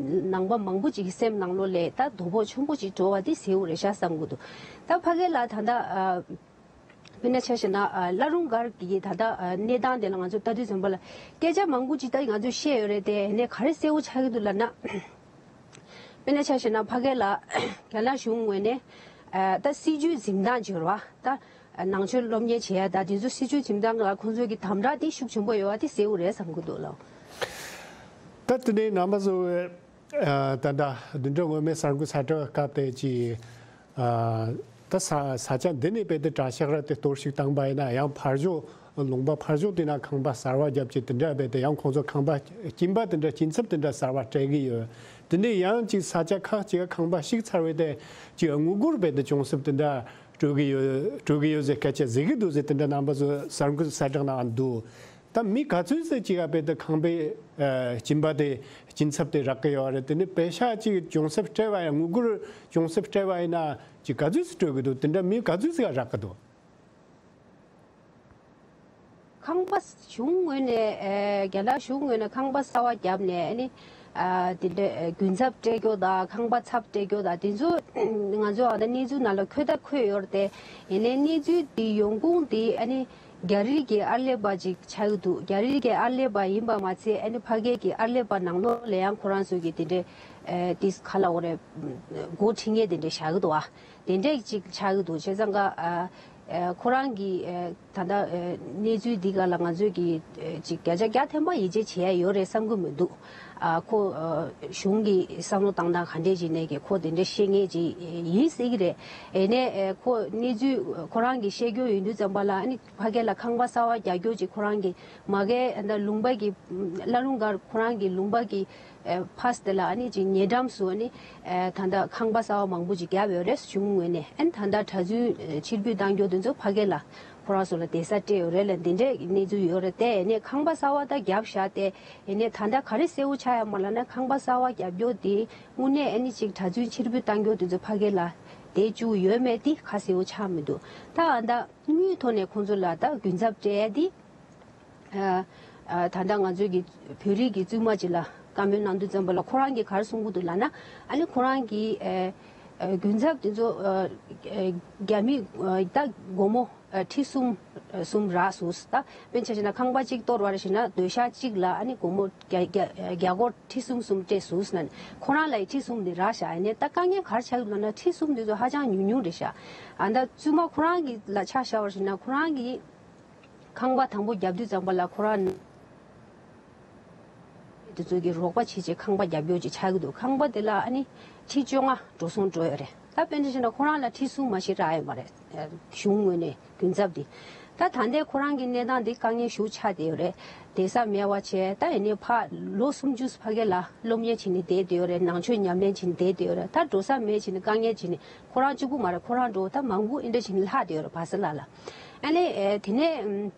ནང་པ་མང་པོ་ཅིག་གི་སེམས་ནང་ལོགས་ལ་ད་དོ་ཕོག་ཆེན་པོ་ཅིག་འགྲོ་བ་དེ་གསལ་པོ་རེད་ཤག་བསམ་གྱི་འདུག་ད་ཕ་གི་ལ་ད་ལྟ་ཨ་དཔེར་ན་ཆ་བཞག་ན་ཨ་བླ་རུང་སྒར་གྱི་ད་ལྟ་ཨ་གནས་སྟངས་དེ་ལ་ང་ཚོ་ལྟ་དུས་ཙམ་པ་ལ་སྐད་ཆ་མང་པོ་ཅིག་ད་ང་ཚོས་བཤད་ཡོད་རེད་དེ། ཨ་ནི་ག་རེ་གསལ་པོ་ཆགས་ཀྱི་འདུག་ལབ་ན། དཔེར་ན་ཆ་བཞག་ན་ཕ་གི་ལ་རྒྱ་ནག་གཞུང་ངོས་ནས་ཨ་ད་སྲིད་ཇུས་འཛིན་སྟངས་བྱེད་རོགས་ད་ནང་ཆོས་སློབ་གཉེར་བྱེད་ཡ་ད་དེ་ཚོ་སྲིད་ཇུས་འཛིན་སྟངས་ལ་ཁོང་ཚོའི་གི་དམ་དྲག་དེ་ཤུགས་ཆེན་པོ་ཡོད་པ་དེ་གསལ་པོ་རེད་བསམ་གྱི་འདུག་ལགས། ད་དེ་ནས་རྣམ་པ་ཚོས་ད་ལྟ་བདུན་ཕྲག་སྔོན་མའི་གསར་འགོད་གསལ་བསྒྲགས་སྐབས་དེ་ཅིག་ད་ས་ས་ཆ་འདི་ནས་རྦད་དེ་གྲྭ་ཤག་ར་དེ་གཏོར་བཤིག་བཏང་པ་ཡིན་ན་ཡང་ཕར་ཕྱོགས་ལུང་པ་ཕར་ཕྱོགས་དེ་ན་ཁང་པ་གསར་པ་བརྒྱབ་ཅིག་དེ་འདྲ་རྦད་དེ་ཡང་ཁོང་ཚོ་ཁང་པ་སྐྱིན་པ་དེ་འདྲ་སྐྱིན་ཚབ་དེ་འདྲ་གསར་པ་སྤྲད་གི་ཡོད། དེ་ནས་ཡང་ཅིག་ས་ཆ་ཁག་ཅིག་ཁང་པ་བཤིག་ཚར་བའི་དེ་ཅིག་དངུལ་སྒོར་རྦད་དེ་གྱོང་གསབ་དེ་འདྲ་སྤྲོད་གི་ཡོད་སྤྲོད་གི་ཡོད་ཟེར་སྐད་ཆ་ཟེར་གི་འདུག་ཟེར་དེ་འདྲ་རྣམ་པ་ཚོས་གསར་འགོད་གསལ་བསྒྲགས་ནང་འདུག་ད་མི་ག་ཚོད་ཙམ་ཅིག་ཨ་དཔེ་དེ་ཁང་པའི་ཨ་སྐྱིན་པ་དེ་སྐྱིན་ཚབ་དེ་རག་གི་ཡོད་རེད། དེ་ནི་པེ་ཤག་ཅིག་གྱོང་གསབ་སྤྲད་པ་ཡང་དངུལ་སྒོར་གྱོང་གསབ་སྤྲད་པ་ཡིན་ན་ཅིག་ག་ཚོད་ཙམ་སྤྲོད་གི་འདུག་དེ་འདྲ་མི་ག་ཚོད་ཙམ་རག་གི་འདུག་ཁང་པ་གཞུང་ངོས་ནས་ཨ་རྒྱ་ནག་གཞུང་ངོས་ནས་ཁང་པ་གསར་པ་བརྒྱབ་ནས་ཨ་ནི་ཨ་དེ་འདྲ་ཨ་རྒྱུན་ཚབ་སྤྲད་རྒྱུ་དང་ཁང་པ་ཚབ་སྤྲད་རྒྱུ་དང་དེ་ཚོ་ང་ཚོ་ཨ་ད་གནས་ཚུལ་ནང་ལ་འཁོད་ད་འཁོད་ཡོད་རེད་དེ། ཡིན་ནའི་གནས་ཚུལ་འདི་ཡོང་ཁུངས་འདི་ཨ་ནི་རྒྱ་རིགས་ཀྱི་ཨར་ལས་པ་ཅིག་ཆགས་ཀྱི་འདུག་རྒྱ་རིགས་ཀྱི་ཨར་ལས་པ་ཡིན་པ་མ་ཚད་ཨ་ནི་ཕ་གི་གི་ཨར་ལས་པ་ནང་ལོགས་ལ་ཡང་ཁོ་རང་ཚོ་གི་དེ་འདྲའི་ཨ་ཏིས་ག་ལབ་དགོས་རེད། འགོ་ཁྲིད་མཁན་དེ་འདྲ་བཞག་གི་འདུག་ཨ། དེ་འདྲ་ཅིག་ཆགས་ཀྱི་འདུག་བྱས་ཙང་ཀ་ཨ་ཨ་ཁོ་རང་གི་ཨ་ད་ལྟ་ཨ་གནས་ཚུལ་འདི་ག་ལ་ང་ཚོས་ཀྱི་ཨ་ཅིག་བརྒྱ་ཆ་བརྒྱ་ཐམ་པ་ཡིད་ཆེས་བྱེད་ཡ་ཡོད་རེད་བསམ་གྱི་མི་འདུག་ཨ་ཁོ་ཨ་གཞུང་གི་བསམ་བློ་བཏང་སྟངས་ག་འདྲས་ཅིག་ནས་ཀྱི་ཁོ་དེ་འདྲ་བཤད་མཁན་ཅིག་ཡིན་སྲིད་ཀྱི་རེད། ཨེ་ནས་ཨེ་ཁོ་གནས་ཚུལ་ཁོ་རང་གི་བཤད་རྒྱུ་ཡིན་དུས་ཙམ་པ་ལ་ཨ་ནི་ཕ་གི་ལ་ཁང་པ་གསར་པ་རྒྱག་རྒྱུ་ཅིག་ཁོ་རང་གི་མ་གི་ཨ་ད་ལུང་པ་གི་བླ་རུང་སྒར་ཁོ་རང་གི་ལུང་པ་གི་ཨེ་ཕ་སི་དེ་ལ་ཨ་ནི་ཅིག་ཉེ་འགྲམ་སུ་ཨ་ནི་ཨེ་ད་ལྟ་ཁང་པ་གསར་པ་མང་པོ་ཅིག་བརྒྱབ་ཡོད་རེད། གཞུང་ངོས་ནས་ཨ་ནི་ད་ལྟ་གྲྭ་བཙུན་ཕྱིར་འབུད་གཏང་རྒྱུ་དེ་ཚོ་ཕ་གི་ལ་ཁོ་རང་ཚོ་ལ་བསྡད་ས་སྤྲད་ཡོད་རེད་ལ་འདི་འདྲའི་གནས་ཚུལ་ཡོད་རེད་དེ། ཨ་ནི་ཁང་པ་གསར་པ་ད་བརྒྱབ་བཞག་སྟེ་ཨ་ནི་ད་ལྟ་ག་རེ་གསལ་པོ་ཆགས་ཡོད་མ་ལབ་ན་ཁང་པ་གསར་པ་བརྒྱབ་རྒྱུ་དེ་དངོས་གནས་ཨ་ནི་ཅིག་གྲྭ་བཙུན་ཕྱིར་འབུད་གཏང་རྒྱུ་དེ་ཚོ་ཕ་གི་ལ་བསྡད་བཅུག་ཡོད་མེད་དེ་ཁ་གསལ་པོ་ཆགས་མི་འདུག་ད་ཨ་ད་དངུལ་ཐོག་ནས་ཁོང་ཚོ་ལ་ད་རྒྱུན་ཚབ་སྤྲད་ཡ་དེ། ཨ་ཨ་ད་ལྟ་ང་ཚོའི་གི་བོད་རིགས་ཀྱི་བཙུན་མ་ཅིག་ལ་བཀའ་མོལ་གནང་དུས་ཙམ་པ་ལ་ཁོ་རང་གིས་ག་རེ་གསུང་གི་འདུག་ལབ་ན། ཨ་ནི་ཁོ་རང་གིས་ཨ་ཨ་རྒྱུན་ཚབ་དེ་ཚོ་ཨ་ཨ་རྒྱ་མི་ཨ་ད་སྒོར་མོ་ཨ་ཁྲི་གསུམ་ཨ་གསུམ་རག་སོང་། ད་དཔེར་ཆ་བཞག་ན་ཁང་པ་གཅིག་གཏོར་བ་རེད་ཟེར་ན་སྡོད་ཤག་གཅིག་ལ་ཨ་ནི་སྒོར་མོ་བརྒྱ་བརྒྱ་བརྒྱ་སྒོར་ཁྲི་གསུམ་གསུམ་སྤྲད་སོང་ཟེར་ན་ཁོ་རང་ལ་ཡི་ཁྲི་གསུམ་དེ་རག་ཤག་ཨ་ནི་ད་དཀའ་ངལ་ག་རེ་ཆགས་ཡོད་ལབ་ན་ཁྲི་གསུམ་དེ་ཚོ་ཧ་ཅང་ཉུང་ཉུང་རེད་ཤག་ཨ་ད་བཙུན་མ་ཁོ་རང་གི་ལ་ཆ་བཞག་པ་རེད་ཟེར་ན་ཁོ་རང་གི་ཁང་པ་དང་པོ་བརྒྱབ་དུས་ཙམ་པ་ལ་ཁོ་རང་དེ་ཚོ་གི་རོགས་པ་བྱེད་བྱེད་ཁང་པ་བརྒྱབ་ཡོད་ཅིག་ཆགས་ཀྱི་འདུག་ཁང་པ་དེ་ལ་ཨ་ནི་ཁྲི་བཅོ་ལྔ་འགྲོ་སོང་འགྲོ་ཡོད་རེད། ད་དཔེར་ན་བྱས་ན་ཁོ་རང་ལ་ཁྲི་གསུམ་མ་ཞིག་རག་ཡོད་མ་རེད། གཞུང་ངོས་ནས་རྒྱུན་ཚབ་དེ། ད་ད་ལྟའི་ཁོ་རང་གི་གནས་སྟངས་དེ་དཀའ་ངལ་ཞེ་པོ་ཆགས་བསྡད་ཡོད་རེད། བསྡད་ས་མེད་པ་བྱས་ད་ཡིན་ནའི་ཕ་ལོ་སུམ་ཅུ་ཕ་གི་ལ་སློབ་གཉེར་བྱས་ནས་བསྡད་བསྡད་ཡོད་རེད། ནང་ཆོས་ཉམས་ལེན་བྱས་ནས་བསྡད་བསྡད་ཡོད་རེད། ད་འགྲོ་ས་མེད་བྱས་ནས་དཀའ་ངལ་བྱས་ནས་ཁོ་རང་གཅིག་པུ་མ་རེད། ཁོ་རང་འགྲོ་ད་མང་པོ་ཨེ་འདྲ་བྱས་ནས་ལྷག་བསྡད་ཡོད་རེད་བ་ས་ལ་ལ། ཨ་ནི་ཨེ་དེ་ནས་ཨམ།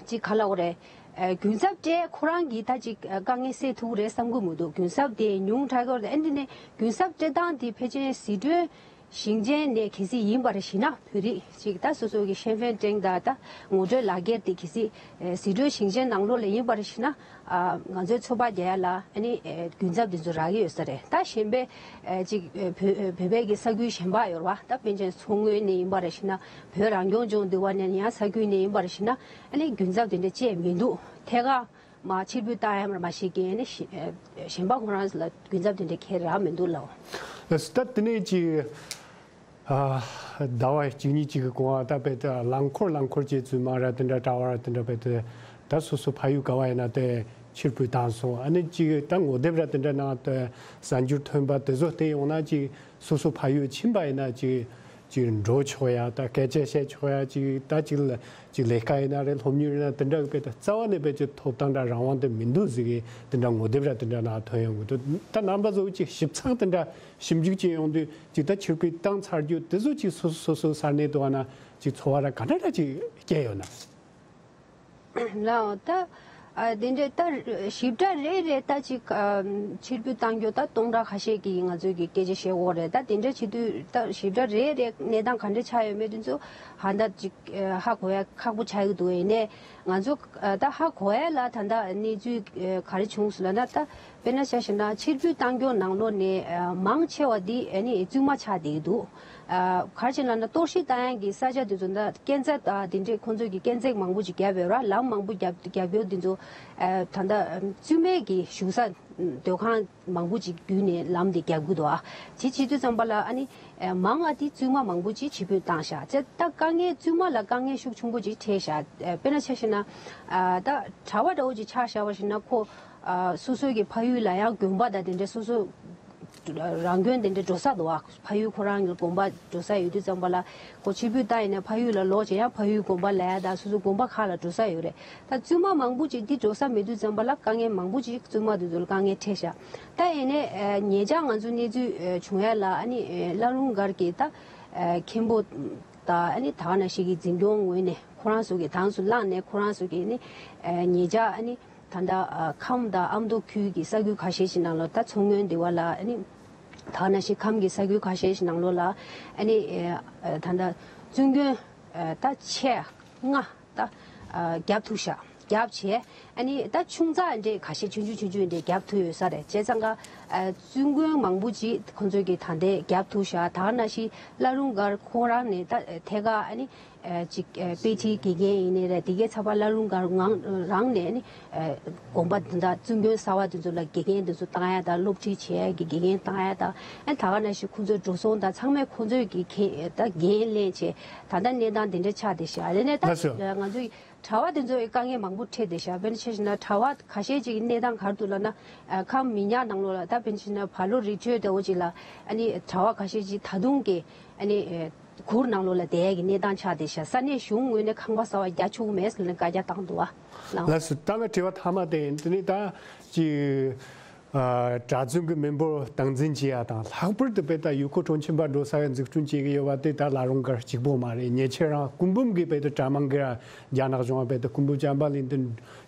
ཅིག་ག་ལབ་དགོས་རེད། ཨ་རྒྱུན་ཚབ་སྤྲད་ཁོ་རང་གིས་ད་ཅིག་ཨ་དཀའ་ངལ་སེལ་ཐུབ་ཀྱི་རེད་བསམ་གྱི་མི་འདུག་རྒྱུན་ཚབ་དེ་ཉུང་དྲགས་ཀྱི་རེད། ཨ་ནི་དེ་ནས་རྒྱུན་ཚབ་སྤྲད་སྟངས་དེ་ཕལ་ཆེར་ཟི་ཁྲོན་ཞིང་ཆེན་ནས་གལ་སྲིད་ཡིན་པ་རེད་ཟེར་ན་བོད་རིགས་ཅིག་ད་སོ་སོ་གི་ཤེས་ཕན་ཀྲེང་ད་ད་ངོ་སྤྲོད་ལག་འཁྱེར་དེ་གལ་སྲིད་ཨ་ཟི་ཁྲོན་ཞིང་ཆེན་ནང་ལོགས་ལ་ཡིན་པ་རེད་ཟེར་ན། ཨ་ང་ཚོའི་ཚོད་དཔག་རྒྱག་ཡ་ལ་ཨ་ནི་ཨེ་རྒྱུན་ཚབ་དེ་ཚོ་རག་གི་ཡོད་ས་རེད། ད་གཞན་པའི་ཨེ་ཅིག་ཨེ་བོད་ཨེ་བོད་པའི་གི་ས་ཁུལ་གཞན་པ་ཡོད་རེད་བ། ད་དཔེར་ན་མཚོ་སྔོན་ནས་ཡིན་པ་རེད་ཟེར་ན། བོད་རང་སྐྱོང་ལྗོངས་འདི་བ་ནས་ཡང་ས་ཁུལ་ནས་ཡིན་པ་རེད་ཟེར་ན། ཨ་ནི་རྒྱུན་ཚབ་དེ་འདྲ་བཅས་མི་འདུག་ཐད་ཀར་མ་ཕྱིར་འབུད་བཏང་ཡ་མ་ཞིག་གིས་ཨ་ནི་ཞི་ཨེ་གཞན་པ་ཁོ་རང་ལ་རྒྱུན་ཚབ་དེ་འདྲ་ཁྱེར་རག་མི་འདུག་ལགས། ད་དེ་ནས་ཅིག་ཨ་ཟླ་བ་གཅིག་གཉིས་ཅིག་གི་གོང་ལ་ད་དཔེ་ད་རླངས་འཁོར་རླངས་འཁོར་བཅས་བཙུན་མ་ར་དེ་འདྲ་གྲྭ་བ་ར་དེ་འདྲ་དཔེ་ད་ད་སོ་སོ་ཕ་ཡུལ་ག་བ་ཡིན་ན་དེ་ཕྱིར་འབུད་བཏང་སོང་། ཨ་ནི་ཅིག་ད་ངོ་དེབ་ར་དེ་འདྲ་ནང་དུ་གསར་འགྱུར་ཐོན་པ་དེ་ཚོ་བལྟས་ཡོང་ན་ཅིག་སོ་སོ་ཕ་ཡུལ་ཕྱིན་པ་ཡིན་ན་ཅིག་ ཅིག་འགྲོ་ཆོག་ཡ། ད་སྐད་ཆ་བཤད་ཆོག་ཡ། ཅིག་ད་ཅིག་ལ་ཅིག་ལས་ཀ་ཡིན་ན་རེད། སློབ་གཉེར་ཡིན་ན་དེ་འདྲ་གི་དཔེ་ད་རྩ་བ་ནས་དཔེ་ཅིག་ཐོབ་ཐང་འདྲ་རང་དབང་དེ་མི་འདུག་ཟེར་གི་དེ་འདྲ་ངོ་དེབ་ར་དེ་འདྲ་ནང་ཐོན་ཡོང་གི་འདུག་ད་རྣམ་པ་ཚོ་ཅིག་ཞིབ་ཚགས་དེ་འདྲ་ཞིབ་འཇུག་བྱེད་ཡོང་དུས་ཅིག་ད་ཕྱིར་འབུད་བཏང་ཚར་རྒྱུ་དེ་ཚོ་ཅིག་སོ་སོ་སོ་སོའི་ས་གནས་དུ་བ་ན་ཅིག་ཚོར་བ་ར་ག་འདྲ་འདྲ་ཅིག་སྐྱེས་ཡོད་ན། ལའོ་ད། ཨ་དེ་འདྲའི་ད་ཞིབ་ཕྲ་རེ་རེ་ད་ཅིག་ཨ་ཕྱིར་འབུད་བཏང་རྒྱུ་ད་སྟོང་ཕྲག་ཁ་ཤས་ཀྱིས་ང་ཚོས་ཀྱི་སྐད་ཆ་བཤད་དགོས་རེད། ད་དེ་འདྲ་བྱེད་དུས་ད་ཞིབ་ཕྲ་རེ་རེ་གནས་སྟངས་ག་འདྲ་ཆགས་ཡོད་མེད་དེ་ཚོ་ཧ་ད་ཅིག་ཨ་ཧ་གོ་ཡ་ཁག་པོ་ཆགས་ཀྱི་འདུག་ཡིན་ནའི་ང་ཚོ་ཨ་ད་ཧ་གོ་ཡ་ལ་ད་ད་གནས་ཚུལ་ཨ་ག་རེ་བྱུང་སོང་ལབ་ན། ད་དཔེར་ན་ཆ་བཞག་ན་ཕྱིར་འབུད་བཏང་རྒྱུ་ནང་ལོགས་ནས་ཨ་མང་ཆེ་བ་འདི་ཨ་ནི་བཙུན་མ་ཆགས་བསྡད་ཀྱི་འདུག་ཨ་ག་རེ་བྱས་ན་ན་གཏོར་བཤིག་བཏང་ཡག་གི་ས་ཆ་དེ་ཚོ་ད་སྐས་འཛེག་དང་དེ་འདྲའི་ཁོང་ཚོས་ཀྱི་སྐས་འཛེག་མང་པོ་ཅིག་བརྒྱབ་ཡོད་ར། ལམ་མང་པོ་བརྒྱབ་བརྒྱབ་ཡོད་དེ་ཚོ་ཨ་ད་ལྟ་བཙུན་མའི་གི་བཞུགས་ས་སྡོད་ཁང་མང་པོ་ཅིག་བརྒྱུད་ནས་ལམ་དེ་བརྒྱབ་ཀྱི་འདུག་ཨ་དེ་བྱེད་དུས་ཙམ་པ་ལ་ཨ་ནི་ཨ་མང་ང་དེ་བཙུན་མ་མང་པོ་ཅིག་ཕྱིར་འབུད་བཏང་ཤག་ཅེས་ད་དཀའ་ངལ་བཙུན་མ་ལ་དཀའ་ངལ་ཤུགས་ཆེན་པོ་ཅིག་འཕྲད་ཤག་ཨ་དཔེར་ན་ཆ་བཞག་ན་ཨ་ད་གྲྭ་པ་འདྲ་བོ་ཅིག་ཆ་བཞག་པ་ཞིག་ན་ཁོ་ཨ་སོ་སོའི་གི་ཕ་ཡུལ་ལ་ཡང་དགོན་པ་དང་དེ་འདྲ་སོ་སོ་རང་སྐྱོན་དེ་འདྲ་འགྲོ་ས་འདུག་ཨ། ཕ་ཡུལ་ཁོ་རང་གི་དགོན་པ་འགྲོ་ས་ཡོད་དུས་ཙམ་པ་ལ་ཁོ་ཕྱིར་འབུད་བཏང་ཡིན་ན་ཕ་ཡུལ་ལ་ལོག་བྱས་ཡང་ཕ་ཡུལ་དགོན་པ་ལ་ཡ་དང་སོ་སོ་དགོན་པ་ཁག་ལ་འགྲོ་ས་ཡོད་རེད། ད་བཙུན་མ་མང་པོ་ཅིག་འདི་འགྲོ་ས་མེད་དུས་ཙམ་པ་ལ་དཀའ་ངལ་མང་པོ་ཅིག་བཙུན་མ་དེ་ཚོ་ལ་དཀའ་ངལ་འཕྲད་ཤག་ད་ཡིན་ནའི་ཨ་ཉེ་ཆར་ང་ཚོ་གནས་ཚུལ་ཨ་བྱུང་ཡ་ལ་ཨ་ནི་ཨ་བླ་རུང་སྒར་གྱི་ད་ཨ་མཁན་པོ་དང་ཨ་ནི་ད་ག་ནང་བཞིན་གྱི་འཛིན་སྐྱོང་ངོས་ནས་ཁོ་རང་ཚོ་གི་དང་སུ་བླངས་ནས་ཁོ་རང་ཚོ་གི་ནི་ཨ་ཉེ་ཆར་ཨ་ནི། ད་ལྟ་ཨ་ཁམས་དང་ཨ་མདོ་ཁུལ་གྱི་ས་ཁུལ་ཁ་ཤས་ཤིག་ནང་ལོགས་ད་མཚོ་སྔོན་སྡེ་བ་ལ་ཨ་ནི་ད་ག་ནང་བཞིན་ཁམས་ཀྱི་ས་ཁུལ་ཁ་ཤས་ཤིག་ནང་ལོགས་ལ་ཨ་ནི་ཨ་ད་ལྟ་བཙུན་དགོན་ཨ་ད་ཆེ་ལྔ་ད་ཨ་བརྒྱབ་ཐུབ་ཤག་བརྒྱབ་བྱས་ཨ་ནི་ད་ཆུང་ཙག་འདྲས་ཁ་ཤས་ཆུང་ཆུང་ཆུང་ཆུང་འདྲས་བརྒྱབ་ཐུབ་ཡོད་ས་རེད། བྱས་ཙང་ཀ་ཨ་བཙུན་དགོན་མང་པོ་ཅིག་ཁོང་ཚོས་ཀྱི་ད་ལྟའི་བརྒྱབ་ཐུབ་ཤག་ད་ག་ནང་བཞིན་བླ་རུང་སྒར་ཁོ་རང་ནས་ད་ཐད་ཀར་ཨ་ནི། ཨ་ཅིག་ཨ་དཔེ་ཁྲིད་དགེ་རྒན་ཡིན་ནའི་རེད། དེ་གའི་ཚབ་པ་བླ་རུང་སྒར་ངང་རང་ནས་ནི་ཨ་དགོན་པ་འདི་འདྲ་བཙུན་དགོན་གསར་བ་འདི་ཚོ་ལ་དགེ་རྒན་འདི་ཚོ་བཏང་ཡ་དང་སློབ་ཁྲིད་བྱེད་ཡ་གི་དགེ་རྒན་བཏང་ཡ་དང་ཨ་ད་ག་ནང་བཞིན་ཁོང་ཚོའི་འགྲོ་སོང་དང་ཚང་མས་ཁོང་ཚོའི་གི་ཁེ་ད་འགན་ལེན་བྱས་ད་ལྟ་གནས་སྟངས་འདི་འདྲ་ཆགས་བསྡད་ཤག་རེད་ནས་ད་ལགས་སོ། ང་ཚོའི་གྲྭ་པ་འདི་ཚོའི་དཀའ་ངལ་མང་པོ་འཕྲད་བསྡད་ཤག་དཔེར་ན་ཆ་བཞག་ན་གྲྭ་པ་ཁ་ཤས་ཅིག་གི་གནས་སྟངས་ག་རེ་འདུག་ལབ་ན་ཨ་ཁམས་མི་ཉག་ནང་ལོགས་ལ་ད་དཔེར་ན་ཆ་བཞག་ན་བར་ལོ་རི་ཁྲོད་འདྲ་བོ་ཅིག་ལ་ཨ་ནི་གྲྭ་པ་ཁ་ཤས་ཅིག་ད་དུང་གི་ཨ་ནི་ཨ། གུར་ནང་ལོགས་ལ་བསྡད་ཡ་གི་གནས་སྟངས་ཆགས་བསྡད་ཤག་ས་གནས་གཞུང་ངོས་ནས་ཁང་པ་གསར་པ་རྒྱག་ཆོག་གི་མེད་ཟེར་ནས་བཀའ་རྒྱ་བཏང་འདུག་བ། ལགས་སོ། ད་ང་དྲི་བ་མཐའ་མ་དེ་ཡིན། དེ་ནི་ད་ཅི་ཨ་གྲྭ་བཙུན་གྱི་མི་འབོར་སྟངས་འཛིན་བྱེད་ཡ་དང་ལྷག་པར་དུ་དཔེ་ད་ཡུལ་སྐོར་སྤྲོ་འཆམ་པ་འགྲོ་ས་ཡ་འཛུགས་སྐྲུན་བྱེད་ཀྱི་ཡོད་པ་དེ་ད་བླ་རུང་སྒར་གཅིག་པོ་མ་རེད། ཉེ་ཆར་རང་སྐུ་འབུམ་གྱི་དཔེ་ད་གྲྭ་མང་གི་ར་རྒྱ་ནག་གཞུང་བ་དཔེ་ད་སྐུ་འབུམ་བྱམས་པ་གླིང་དུ་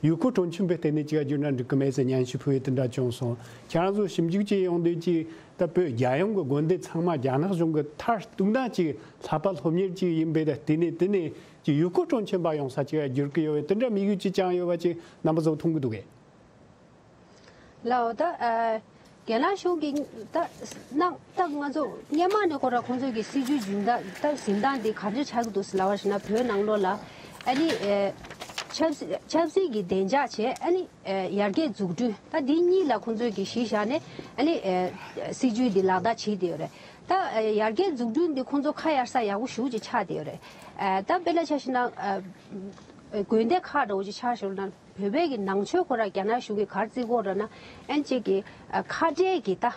ཡུལ་སྐོར་སྤྲོ་འཆམ་པའི་ལྟེ་གནས་ཅིག་བསྒྱུར་ན་འགྲིག་གི་མེད་ཟེར་སྙན་ཞུ་ཕུལ་བའི་དེ་འདྲ་བྱུང་སོང་། ཁྱེད་རང་ཚོ་ཞིབ་འཇུག་བྱེད་ཡོང་དུས་ཀྱི། ད་བོད་རྒྱལ་ཡོངས་ཀྱི་དགོན་སྡེ་ཚང་མ་རྒྱ་ནག་གཞུང་གི་མཐར་གཏུགས་ན་ཅིག་ལྷག་པར་སློབ་གཉེར་ཅིག་ཡིན་པས། ད་དེ་ནས་དེ་ནས་ཅིག་ཡུལ་སྐོར་སྤྲོ་འཆམ་པ་ཡོང་ས་ཅིག་བསྒྱུར་གྱི་ཡོད་པས། དེ་འདྲ་དམིགས་ཡུལ་ཅིག་བཅངས་ཡོད་པ་ཅིག་རྣམ་པ་ཚོ་མཐོང་གི་འདུག་གས། ལའོ་ད་ཨ་རྒྱ་ནག་གཞུང་གིས་ད་གནང་ད་ང་ཚོ་སྔོན་མ་ནས་ཁོ་ར་ཁོང་ཚོ་གི་སྲིད་ཇུས་འཛིན་སྟངས་ད་འཛིན་སྟངས་འདི་ག་འདྲ་ཆགས་ཀྱི་འདུག་ཟེར་ལབ་པ་ཞིག་ན་བོད་ནང་ལོགས་ལ་ཨ་ནི་ཨ་ཆབ་སྲིད་ཆབ་སྲིད་ཀྱི་བདེ་འཇགས་བྱས་ཨ་ནི། ཨ་ཡར་རྒྱས་འཛུགས་སྐྲུན་ད་འདི་གཉིས་ལ་ཁོང་ཚོས་ཀྱི་གཞི་བཞག་ནས་ཨ་ནི་ཨ་སྲིད་ཇུས་འདི་ལག་བསྟར་བྱེད་བསྡད་ཡོད་རེད། ད་ཨ་ཡར་རྒྱས་འཛུགས་སྐྲུན་འདི་ཁོང་ཚོ་ཁ་གཡར་ས་ཡག་པོ་ཞེ་པོ་ཅིག་ཆགས་བསྡད་ཡོད་རེད། ཨ་ད་དཔེར་ན་ཆ་བཞག་ན་ཨ་དགོན་སྡེ་ཁག་འདྲ་བོ་ཅིག་ཆ་བཞག་ན་བོད་པའི་གི་ནང་ཆོས་ཁོ་ར་རྒྱ་ནག་གཞུང་གིས་ག་རེ་བརྩི་གི་ཡོད་རེད་ན་ཨ་ནི་ཅིག་གི་ཨ་ཁ་བྲལ་གི་ད།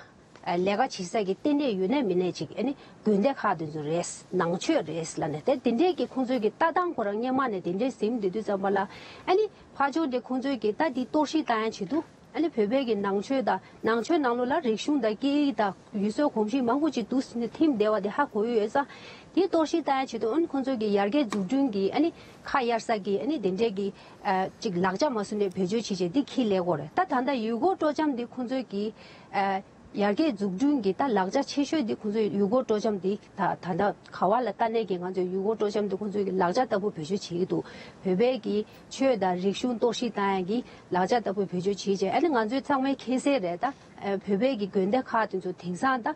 ལས་ཀ་བྱེད་ས་ཀྱི་ལྟེ་གནས་ཡོད་ནའི་མེད་ནའི་ཅིག་ཨ་ནི་དགོན་སྡེ་ཁག་དེ་ཚོ་རེད། ནང་ཆོས་རེད་ལབ་ནས་དེ་དེ་འདྲའི་གི་ཁོང་ཚོའི་གི་ལྟ་སྟངས་ཁོ་རང་སྔོན་མ་ནས་དེ་འདྲའི་ཟིན་བསྡད་དུས་ཙམ་པ་ལ་ཨ་ནི་ཕར་ཕྱོགས་དེ་ཁོང་ཚོའི་གི་ད་འདི་གཏོར་བཤིག་བཏང་ཡ་ཆེད་དུ་ཨ་ནི་བོད་པའི་གི་ནང་ཆོས་དང་ནང་ཆོས་ནང་ལོགས་ལ་རིག་གཞུང་དང་སྐད་ཡིག་དང་ཡུལ་སྲོལ་གོམས་གཤིས་མང་པོ་ཅིག་འདུག་ཟེར་ནས་ཐིམ་བསྡད་པ་དེ་ཧ་གོ་ཡོད་ཙང་དེ་གཏོར་བཤིག་བཏང་ཡ་ཆེད་དུ་ཨ་ནི་ཁོང་ཚོའི་གི་ཡར་རྒྱས་འཛུགས་སྐྲུན་གི་ཨ་ནི་ཁ་གཡར་ས་གི་ཨ་ནི་དེ་འདྲའི་གི་ཨ་ཅིག་ལག་ཆ་མ་བཟོ་ནས་བེད་སྤྱོད་བྱེད་བྱེད་འདི་ཁྱི་ལས་གོ་རེད། ད་ད་ལྟ་ཡུལ་སྐོར་སྤྲོ་འཆམ་འདི་ཁོང་ཚོའི་གི་ཨ། ཡར་རྒྱས་འཛུགས་སྐྲུན་གྱི་ད་ལག་ཆ་ཆེ་ཤོས་འདི་ཁོང་ཚོའི་ཡུལ་སྐོར་སྤྲོ་འཆམ་འདི་ད་ད་ལྟ་ག་བ་ལ་ལྟ་ནས་ཀྱི་ང་ཚོའི་ཡུལ་སྐོར་སྤྲོ་འཆམ་འདི་ཁོང་ཚོའི་གི་ལག་ཆ་ལྟ་བུ་བེད་སྤྱོད་བྱེད་ཀྱི་འདུག་བོད་པའི་གི་ཆོས་དང་རིག་གཞུང་གཏོར་བཤིག་བཏང་ཡ་གི་ལག་ཆ་ལྟ་བུ་བེད་སྤྱོད་བྱེད་བྱས་ཨ་ནི་ང་ཚོའི་ཚང་མའི་མཁྱེན་གསལ་རེད། ད་བོད་པའི་གི་དགོན་སྡེ་ཁག་དེ་ཚོ་དེང་སང་ད་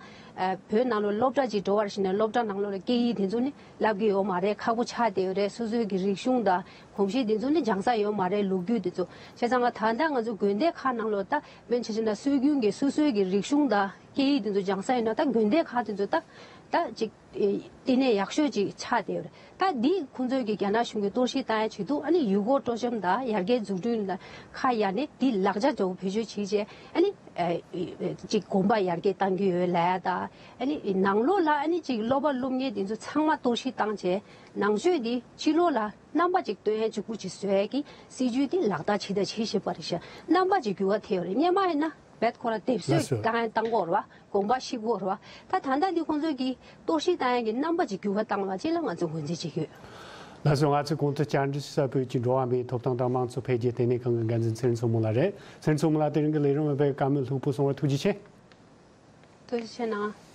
བོད་ནང་ལོགས་སློབ་གྲྭ་ཅིག་འགྲོ་བར་ཞིག་ནས་སློབ་གྲྭ་ནང་ལོགས་ལ་སྐད་ཡིག་དེ་ཚོ་ནི་བསླབ་ཀྱི་ཡོད་མ་རེད། ཁག་པོ་ཆགས་བསྡད་ཡོད་རེད། སོ་སོའི་གི་རིག་གཞུང་དང་གོམས་གཤིས་དེ་ཚོ་ནི་སྦྱང་ས་ཡོད་མ་རེད། ལོ་རྒྱུས་དེ་ཚོ་བྱས་ཙང་ད་ལྟ་ང་ཚོ་དགོན་སྡེ་ཁག་ནང་ལོགས་ད། དཔེར་ན་ཆ་བཞག་ན་སྲོལ་རྒྱུན་གྱི་སོ་སོའི་གི་རིག་གཞུང་དང་སྐད་ཡིག་དེ་ཚོ་སྦྱང་ས་ཡིན་ན་ད་དགོན་སྡེ་ཁག་དེ་ཚོ་ད་ ད་ཅིག་ཨེ་བསྟི་གནས་ཡག་ཤོས་ཅིག་ཆགས་བསྡད་ཡོད་རེད། ད་འདི་ཁོང་ཚོས་ཀྱི་རྒྱ་ནག་གཞུང་གིས་གཏོར་བཤིག་བཏང་ཡ་བྱེད་དུས། ཨ་ནི་ཡུལ་སྐོར་སྤྲོ་འཆམ་དང་ཡར་རྒྱས་འཛུགས་སྐྲུན་ལ་ཁ་གཡར་ནས་འདི་ལག་ཆ་འཇོག་བེད་སྤྱོད་བྱེད་བྱས། ཨ་ནི་ཨེ་ཅིག་དགོན་པ་ཡར་རྒྱས་གཏང་རྒྱུ་ཡོད་ལབ་ཡ་དང་། ཨ་ནི་ནང་ལོགས་ལ་ཨ་ནི་ཅིག་སློབ་པ་སློབ་གཉེར་དེ་ཚོ་ཚང་མ་གཏོར་བཤིག་བཏང་བྱས། ནང་ཆོས་འདི་ཕྱི་ལོགས་ལ་རྣམ་པ་ཅིག་སྟོན་ཡ་གཅིག་པུ་ཅིག་བཟོ་ཡ་གི་སྲིད་ཇུས་དེ་ལག་བསྟར་བྱེད་དང་བྱེད་བཞིན་པ་རེད་ཤག། རྣམ་པ་ཅིག་འགྱུར་བ་ཐེབས་ཡོད་རེད། སྔོན་མ་ཡིན་ན་རྦད་ཁོ་ར་སྡེབ་གསོད་ལགས་སོ། བཀག་ཡ་བཏང་གི་ཡོད་རེད་བ། དགོན་པ་བཤིག་གི་ཡོད་རེད་བ། ད་ད་ལྟ་འདི་ཁོང་ཚོས་ཀྱིས་གཏོར་བཤིག་བཏང་ཡ་གི་རྣམ་པ་ཅིག་འགྱུར་བ་བཏང་བ་ཅིག་ལ་ང་ཚོས་ངོས་འཛིན་བྱེད་ཀྱི་ཡོད། ལགས་སོ། ང་ཚོའི་གོང་དུ་བཅར་འདྲི་ཞུ་ས་བོད་ཀྱི་འགྲོ་བ་མིའི་ཐོབ་ཐང་དང་དམངས་གཙོ་འཕེལ་རྒྱས་ལྟེ་གནས་ཁང་གི་འགན་འཛིན་ཚེ་རིང་མཚོ་མོ་ལགས་རེད། ཚེ་རིང་མཚོ་མོ་ལགས་དེ་རིང་གི་ལས་རིམ་བས་བཀའ་མོལ་ལྷུག་པོ་གསུང་བར་ཐུགས་རྗེ་ཆེ། ཐུགས་རྗེ་ཆེ་གནང་།